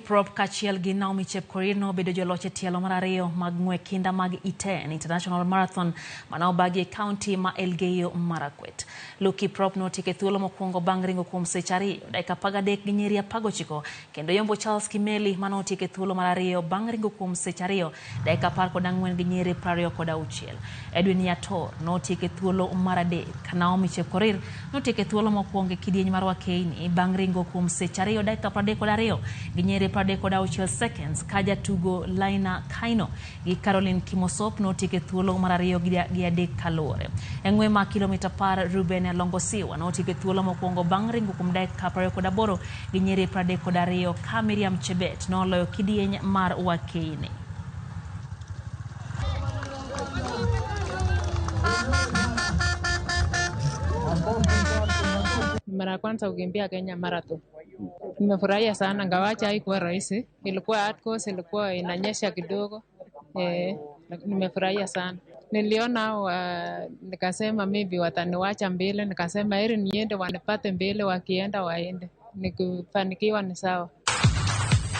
Kiprop kaachiel gi Naomi Chepkorir nobedo joloch e tielo mar ariyo mag ng'we kinda mag Iten International Marathon mane obagi e kaunti ma Elgeyo Marakwet. Luke Kiprop notieko e thuolo mokwongo bang' ringo kuom seche 2 dakika 13 gi nyiri 19 kendo yombo Charles Kimeli mane otieko e thuolo mar ariyo bang' ringo kuom seche 2 dakika 14 gi nyiri 26. Edwin Yator notieko e thuolo mar adek. Naomi Chepkorir notieko e thuolo mokwongo e kidieny mar Wakeini bang' ringo kuom seche 2 dakika 32 gi nyiri 36 seconds ka jatugo Laina Kaino gi Caroline Kimosop notieko e thuolo mar ariyo gi adek kaluwore. E ng'we ma kilomita 10 Ruben Longosiwa notieko e thuolo mokwongo bang' ringo kuom dakika 28 gi nyiri 32 ka Miriam Chebet noloyo kidieny mar Wakeini. Mara ya kwanza kukimbia Kenya Marathon. Nimefurahia sana ingawaje haikuwa rahisi, ilikuwa hard course, ilikuwa inanyesha kidogo. Nimefurahia sana. Niliona nikasema maybe wataniwacha mbele, nikasema heri niende wanipate mbele, wakienda waende. Nikifanikiwa ni sawa.